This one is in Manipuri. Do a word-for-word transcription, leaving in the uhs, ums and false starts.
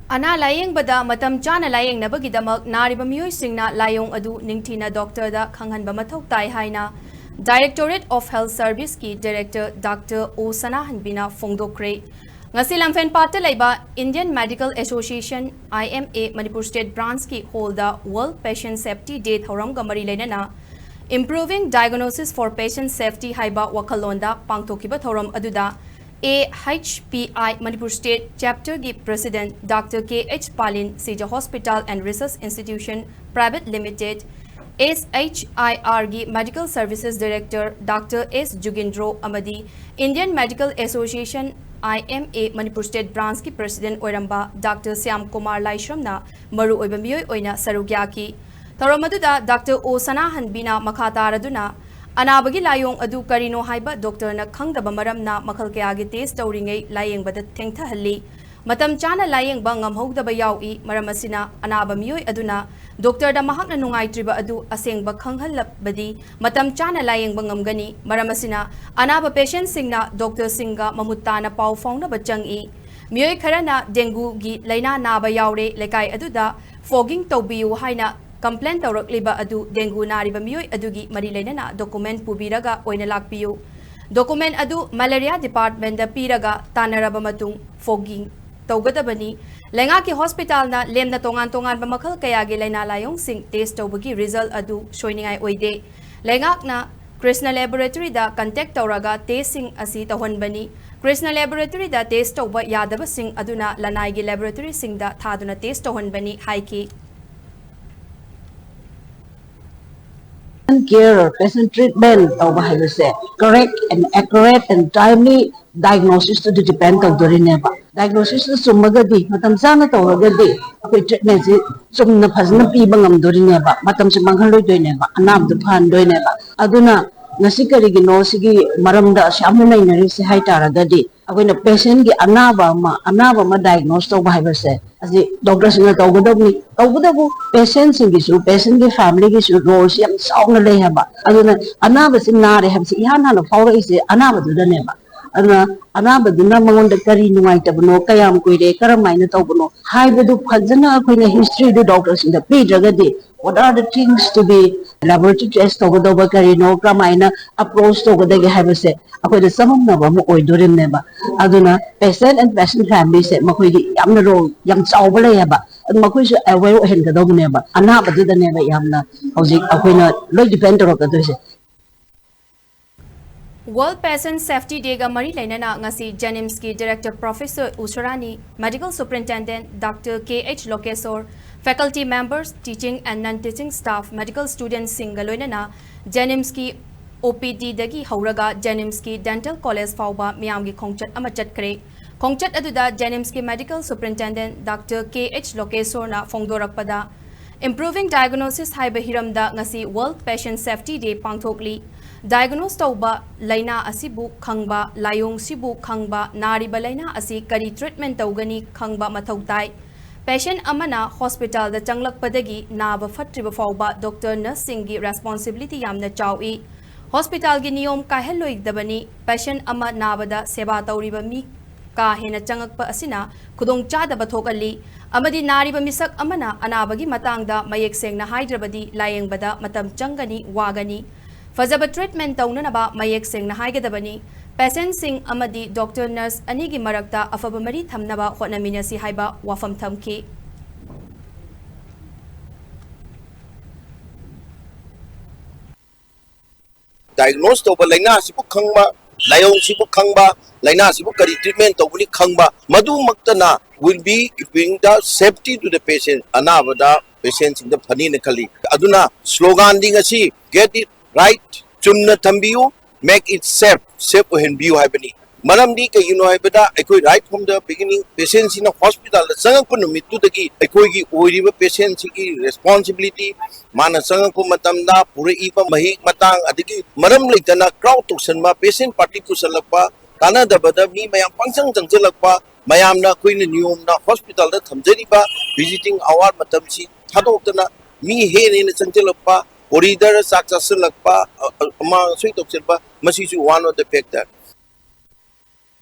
ꯑꯅꯥ ꯂꯥꯌꯦꯡꯕꯗ ꯃꯇꯝ ꯆꯥꯅ ꯂꯥꯌꯦꯡꯅꯕꯒꯤꯗꯃꯛ ꯅꯥꯔꯤꯕ ꯃꯤꯑꯣꯏꯁꯤꯡꯅ ꯂꯥꯏꯑꯣꯡ ꯑꯗꯨ ꯅꯤꯡꯊꯤꯅ ꯗꯣꯛꯇꯔꯗ ꯈꯪꯍꯟꯕ ꯃꯊꯧ ꯇꯥꯏ ꯍꯥꯏꯅ Directorate of Health Serviceꯀꯤ Director Doctor O ꯁꯅꯥꯍꯟꯕꯤꯅ ꯐꯣꯡꯗꯣꯛꯈ꯭ꯔꯦ꯫ ꯉꯁꯤ ꯂꯝꯐꯦꯟꯄꯥꯠꯇ ꯂꯩꯕ Indian Medical Association, I M A, Manipur State Branchꯀꯤ ꯍꯣꯜꯗ World Patient Safety Day ꯊꯧꯔꯝꯒ ꯃꯔꯤ ꯂꯩꯅꯅ Improving Diagnosis for Patient Safety ꯍꯥꯏꯕ ꯋꯥꯈꯜꯂꯣꯟꯗ ꯄꯥꯡꯊꯣꯛꯈꯤꯕ ꯊꯧꯔꯝ ꯑꯗꯨꯗ A H P I Manipur State Chapterꯒꯤ President Doctor K H ꯄꯥꯂꯤꯟ, Sija Hospital and Research Institution Private Limited, S H I Rꯒꯤ Medical Services Director Doctor S ꯖꯨꯒꯤꯟꯗ꯭ꯔꯣ ꯑꯃꯗꯤ Indian Medical Association, I M A, Manipur State Branchꯀꯤ President ꯑꯣꯏꯔꯝꯕ Doctor ꯁ꯭ꯌꯥꯝ ꯀꯨꯃꯥꯔ ꯂꯥꯏꯁ꯭ꯔꯝꯅ ꯃꯔꯨꯑꯣꯏꯕ ꯃꯤꯑꯣꯏ ꯑꯣꯏꯅ ꯁꯔꯨꯛ ꯌꯥꯈꯤ꯫ ꯊꯧꯔꯝ ꯑꯗꯨꯗ Doctor O ꯁꯅꯥꯍꯟꯕꯤꯅ ꯃꯈꯥ ꯇꯥꯔꯗꯨꯅ, ꯑꯅꯥꯕꯒꯤ ꯂꯥꯏꯑꯣꯡ ꯑꯗꯨ ꯀꯔꯤꯅꯣ ꯍꯥꯏꯕ ꯗꯣꯛꯇꯔꯅ ꯈꯪꯗꯕ ꯃꯔꯝꯅ ꯃꯈꯜ ꯀꯌꯥꯒꯤ test ꯇꯧꯔꯤꯉꯩ ꯂꯥꯌꯦꯡꯕꯗ ꯊꯦꯡꯊꯍꯜꯂꯤ꯫ ꯃꯇꯝ ꯆꯥꯅ ꯂꯥꯌꯦꯡꯕ ꯉꯝꯍꯧꯗꯕ ꯌꯥꯎꯏ꯫ ꯃꯔꯝ ꯑꯁꯤꯅ, ꯑꯅꯥꯕ ꯃꯤꯑꯣꯏ ꯑꯗꯨꯅ ꯗꯣꯛꯇꯔꯗ ꯃꯍꯥꯛꯅ ꯅꯨꯡꯉꯥꯏꯇ꯭ꯔꯤꯕ ꯑꯗꯨ ꯑꯁꯦꯡꯕ ꯈꯪꯍꯜꯂꯕꯗꯤ ꯃꯇꯝ ꯆꯥꯅ ꯂꯥꯌꯦꯡꯕ ꯉꯝꯒꯅꯤ꯫ ꯃꯔꯝ ꯑꯁꯤꯅ, ꯑꯅꯥꯕ patientꯁꯤꯡꯅ ꯗꯣꯛꯇꯔꯁꯤꯡꯒ ꯃꯃꯨꯠ ꯇꯥꯅ ꯄꯥꯎ ꯐꯥꯎꯅꯕ ꯆꯪꯏ꯫ ꯃꯤꯑꯣꯏ ꯈꯔꯅ dengueꯒꯤ ꯂꯥꯏꯅꯥ ꯅꯥꯕ ꯌꯥꯎꯔꯦ, ꯂꯩꯀꯥꯏ ꯑꯗꯨꯗ fogging ꯇꯧꯕꯤꯌꯨ ꯍꯥꯏꯅ complain ꯇꯧꯔꯛꯂꯤꯕ ꯑꯗꯨ dengue ꯅꯥꯔꯤꯕ ꯃꯤꯑꯣꯏ ꯑꯗꯨꯒꯤ ꯃꯔꯤ ꯂꯩꯅꯅ document ꯄꯨꯕꯤꯔꯒ ꯑꯣꯏꯅ ꯂꯥꯛꯄꯤꯌꯨ꯫ Document ꯑꯗꯨ Malaria Departmentꯗ ꯄꯤꯔꯒ ꯇꯥꯟꯅꯔꯕ ꯃꯇꯨꯡ fogging ꯇꯧꯒꯗꯕꯅꯤ꯫ ꯂꯩꯉꯥꯛꯀꯤ hospitalꯅ ꯂꯦꯝꯅ ꯇꯣꯉꯥꯟ ꯇꯣꯉꯥꯟꯕ ꯃꯈꯜ ꯀꯌꯥꯒꯤ ꯂꯥꯏꯅꯥ ꯂꯥꯏꯑꯣꯡꯁꯤꯡ test ꯇꯧꯕꯒꯤ result ꯑꯗꯨ ꯁꯣꯏꯅꯤꯡꯉꯥꯏ ꯑꯣꯏꯗꯦ꯫ ꯂꯩꯉꯥꯛꯅ Krishna Laboratoryꯗ contact ꯇꯧꯔꯒ testꯁꯤꯡ ꯑꯁꯤ ꯇꯧꯍꯟꯕꯅꯤ꯫ Krishna Laboratoryꯗ test ꯇꯧꯕ ꯌꯥꯗꯕꯁꯤꯡ ꯑꯗꯨꯅ ꯂꯅꯥꯏꯒꯤ laboratoryꯁꯤꯡꯗ ꯊꯥꯗꯨꯅ test ꯇꯧꯍꯟꯕꯅꯤ ꯍꯥꯏꯈꯤ꯫ Care or patient treatment ꯇꯧꯕ ꯍꯥꯏꯕꯁꯦ correct and accurate and timely diagnosisꯇꯨꯗ depend ꯇꯧꯗꯣꯔꯤꯅꯦꯕ꯫ Diagnosisꯇꯨ ꯆꯨꯝꯃꯒꯗꯤ, ꯃꯇꯝ ꯆꯥꯅ ꯇꯧꯔꯒꯗꯤ ꯑꯩꯈꯣꯏ treatmentꯁꯤ ꯆꯨꯝꯅ ꯐꯖꯅ ꯄꯤꯕ ꯉꯝꯗꯣꯔꯤꯅꯦꯕ, ꯃꯇꯝꯁꯦ ꯃꯥꯡꯍꯜꯂꯣꯏꯗꯣꯏꯅꯦꯕ, ꯑꯅꯥꯕꯗꯨ ꯐꯍꯟꯗꯣꯏꯅꯦꯕ꯫ ꯑꯗꯨꯅ ꯉꯁꯤ ꯀꯔꯤꯒꯤꯅꯣ ꯁꯤꯒꯤ ꯃꯔꯝꯗ ꯑꯁꯨꯛ ꯌꯥꯝꯅ ꯅꯩꯅꯔꯤꯁꯦ ꯍꯥꯏ ꯇꯥꯔꯒꯗꯤ, ꯑꯩꯈꯣꯏꯅ patientꯀꯤ ꯑꯅꯥꯕ ꯑꯃ ꯑꯅꯥꯕ ꯑꯃ diagnose ꯇꯧꯕ ꯍꯥꯏꯕꯁꯦ ꯑꯁꯤ doctorꯁꯤꯡꯅ ꯇꯧꯒꯗꯕꯅꯤ꯫ ꯇꯧꯕꯇꯕꯨ patientꯁꯤꯡꯒꯤꯁꯨ, patientꯀꯤ familyꯒꯤꯁꯨ roleꯁꯤ ꯌꯥꯝ ꯆꯥꯎꯅ ꯂꯩ ꯍꯥꯏꯕ꯫ ꯑꯗꯨꯅ ꯑꯅꯥꯕꯁꯤ ꯅꯥꯔꯦ ꯍꯥꯏꯕꯁꯤ ꯏꯍꯥꯟ ꯍꯥꯟꯅ ꯐꯥꯎꯔꯛꯏꯁꯦ ꯑꯅꯥꯕꯗꯨꯗꯅꯦꯕ꯫ ꯑꯗꯨꯅ ꯑꯅꯥꯕꯗꯨꯅ ꯃꯉꯣꯟꯗ ꯀꯔꯤ ꯅꯨꯡꯉꯥꯏꯇꯕꯅꯣ, ꯀꯌꯥꯝ ꯀꯨꯏꯔꯦ, ꯀꯔꯝꯍꯥꯏꯅ ꯇꯧꯕꯅꯣ ꯍꯥꯏꯕꯗꯨ ꯐꯖꯅ ꯑꯩꯈꯣꯏꯅ historyꯗꯨ doctorꯁꯤꯡꯗ ꯄꯤꯗ꯭ꯔꯒꯗꯤ, what are the things to be laboratory test ꯇꯧꯒꯗꯧꯕ ꯀꯔꯤꯅꯣ, ꯀꯔꯝꯍꯥꯏꯅ approach ꯇꯧꯒꯗꯒꯦ ꯍꯥꯏꯕꯁꯦ ꯑꯩꯈꯣꯏꯗ ꯆꯃꯝꯅꯕ ꯑꯃ ꯑꯣꯏꯗꯣꯔꯤꯕꯅꯦꯕ꯫ ꯑꯗꯨꯅ patient and patient familyꯁꯦ ꯃꯈꯣꯏꯒꯤ ꯌꯥꯝꯅ role ꯌꯥꯝ ꯆꯥꯎꯕ ꯂꯩꯌꯦꯕ꯫ ꯑꯗꯨ ꯃꯈꯣꯏꯁꯨ aware ꯑꯣꯏꯍꯟꯒꯗꯧꯕꯅꯦꯕ꯫ ꯑꯅꯥꯕꯗꯨꯗꯅꯦꯕ ꯌꯥꯝꯅ ꯍꯧꯖꯤꯛ ꯑꯩꯈꯣꯏꯅ ꯂꯣꯏ depend ꯇꯧꯔꯛꯀꯗꯣꯏꯁꯦ꯫ World Patient Safety Dayꯒ ꯃꯔꯤ ꯂꯩꯅꯅ ꯉꯁꯤ JNIMSꯀꯤ Director Professor ꯎꯁꯔꯥꯅꯤ, Medical Superintendent Doctor K H Lokeswar, faculty members, teaching and non-teaching staff, medical studentꯁꯤꯡꯒ ꯂꯣꯏꯅꯅ JNIMSꯀꯤ OPDꯗꯒꯤ ꯍꯧꯔꯒ JNIMSꯀꯤ Dental College ꯐꯥꯎꯕ ꯃꯤꯌꯥꯝꯒꯤ ꯈꯣꯡꯆꯠ ꯑꯃ ꯆꯠꯈ꯭ꯔꯦ꯫ ꯈꯣꯡꯆꯠ ꯑꯗꯨꯗ JNIMSꯀꯤ Medical Superintendent Doctor K H Lokeswarꯅ ꯐꯣꯡꯗꯣꯔꯛꯄꯗ, Improving Diagnosis ꯍꯥꯏꯕ ꯍꯤꯔꯝꯗ ꯉꯁꯤ World Patient Safety Day ꯄꯥꯡꯊꯣꯛꯂꯤ꯫ Diagnose ꯇꯧꯕ, ꯂꯥꯏꯅꯥ ꯑꯁꯤꯕꯨ ꯈꯪꯕ, ꯂꯥꯏꯑꯣꯡꯁꯤꯕꯨ ꯈꯪꯕ, ꯅꯥꯔꯤꯕ ꯂꯥꯏꯅꯥ ꯑꯁꯤ ꯀꯔꯤ treatment ꯇꯧꯒꯅꯤ ꯈꯪꯕ ꯃꯊꯧ ꯇꯥꯏ꯫ Patient ꯑꯃꯅ hospitalꯗ ꯆꯪꯂꯛꯄꯗꯒꯤ ꯅꯥꯕ ꯐꯠꯇ꯭ꯔꯤꯕ ꯐꯥꯎꯕ doctor nurseꯁꯤꯡꯒꯤ responsibility ꯌꯥꯝꯅ ꯆꯥꯎꯏ꯫ Hospitalꯒꯤ ꯅꯤꯌꯣꯝ ꯀꯥꯏꯍꯜꯂꯣꯏꯗꯕꯅꯤ꯫ Patient ꯑꯃ ꯅꯥꯕꯗ ꯁꯦꯕꯥ ꯇꯧꯔꯤꯕ ꯃꯤ ꯀꯥ ꯍꯦꯟꯅ ꯆꯪꯉꯛꯄ ꯑꯁꯤꯅ ꯈꯨꯗꯣꯡꯆꯥꯗꯕ ꯊꯣꯛꯍꯜꯂꯤ ꯑꯃꯗꯤ ꯅꯥꯔꯤꯕ ꯃꯤꯁꯛ ꯑꯃꯅ ꯑꯅꯥꯕꯒꯤ ꯃꯇꯥꯡꯗ ꯃꯌꯦꯛ ꯁꯦꯡꯅ ꯍꯥꯏꯗ꯭ꯔꯕꯗꯤ ꯂꯥꯌꯦꯡꯕꯗ ꯃꯇꯝ ꯆꯪꯒꯅꯤ, ꯋꯥꯒꯅꯤ꯫ ꯐꯖꯕ treatment ꯇꯧꯅꯅꯕ ꯃꯌꯦꯛ ꯁꯦꯡꯅ ꯍꯥꯏꯒꯗꯕꯅꯤ꯫ Patientꯁꯤꯡ ꯑꯃꯗꯤ doctor nurse ꯑꯅꯤꯒꯤ ꯃꯔꯛꯇ ꯑꯐꯕ ꯃꯔꯤ ꯊꯝꯅꯕ ꯍꯣꯠꯅꯃꯤꯟꯅꯁꯤ ꯍꯥꯏꯕ ꯋꯥꯐꯝ ꯊꯝꯈꯤ꯫ Diagnose ꯇꯧꯕ, ꯂꯥꯏꯅꯥꯁꯤꯕꯨ ꯈꯪꯕ, ꯂꯥꯏꯑꯣꯡꯁꯤꯕꯨ ꯈꯪꯕ, ꯂꯥꯏꯅꯥꯁꯤꯕꯨ ꯀꯔꯤ treatment ꯇꯧꯒꯅꯤ ꯈꯪꯕ, ꯃꯗꯨꯃꯛꯇꯅ will be giving the safety to the patient, ꯑꯅꯥꯕꯗ patientꯁꯤꯡꯗ ꯐꯅꯤꯅ ꯈꯜꯂꯤ꯫ ꯑꯗꯨꯅ sloganꯗꯤ ꯉꯁꯤ get it right, ꯆꯨꯝꯅ ꯊꯝꯕꯤꯌꯨ, make it safe, safe ꯑꯣꯏꯍꯟꯕꯤꯌꯨ ꯍꯥꯏꯕꯅꯤ꯫ ꯃꯔꯝꯗꯤ ꯀꯩꯒꯤꯅꯣ ꯍꯥꯏꯕꯗ ꯑꯩꯈꯣꯏ right from the beginning patientꯁꯤꯅ hospitalꯗ ꯆꯪꯉꯛꯄ ꯅꯨꯃꯤꯠꯇꯨꯗꯒꯤ ꯑꯩꯈꯣꯏꯒꯤ ꯑꯣꯏꯔꯤꯕ patientꯁꯤꯒꯤ responsibility, ꯃꯥꯅ ꯆꯪꯉꯛꯄ ꯃꯇꯝꯗ ꯄꯨꯔꯛꯏꯕ ꯃꯍꯤꯛ ꯃꯇꯥꯡ, ꯑꯗꯒꯤ ꯃꯔꯝ ꯂꯩꯇꯅ crowd ꯇꯧꯁꯟꯕ, patient party ꯄꯨꯁꯜꯂꯛꯄ, ꯀꯥꯟꯅꯗꯕꯗ ꯃꯤ ꯃꯌꯥꯝ ꯄꯪꯆꯪ ꯆꯪꯁꯤꯜꯂꯛꯄ, ꯃꯌꯥꯝꯅ ꯑꯩꯈꯣꯏꯅ ꯅꯤꯌꯣꯝꯅ hospitalꯗ ꯊꯝꯖꯔꯤꯕ visiting hour ꯃꯇꯝꯁꯤ ꯊꯥꯗꯣꯛꯇꯅ ꯃꯤ ꯍꯦꯟꯅ ꯍꯦꯟꯅ ꯆꯪꯁꯤꯜꯂꯛꯄ, corridor ꯆꯥꯛ ꯆꯥꯁꯤꯜꯂꯛꯄ, ꯑ-, ꯑ-, ꯑꯃꯥꯡ ꯑꯁꯣꯏ ꯇꯧꯁꯤꯟꯕ, ꯃꯁꯤꯁꯨ one of the factor꯫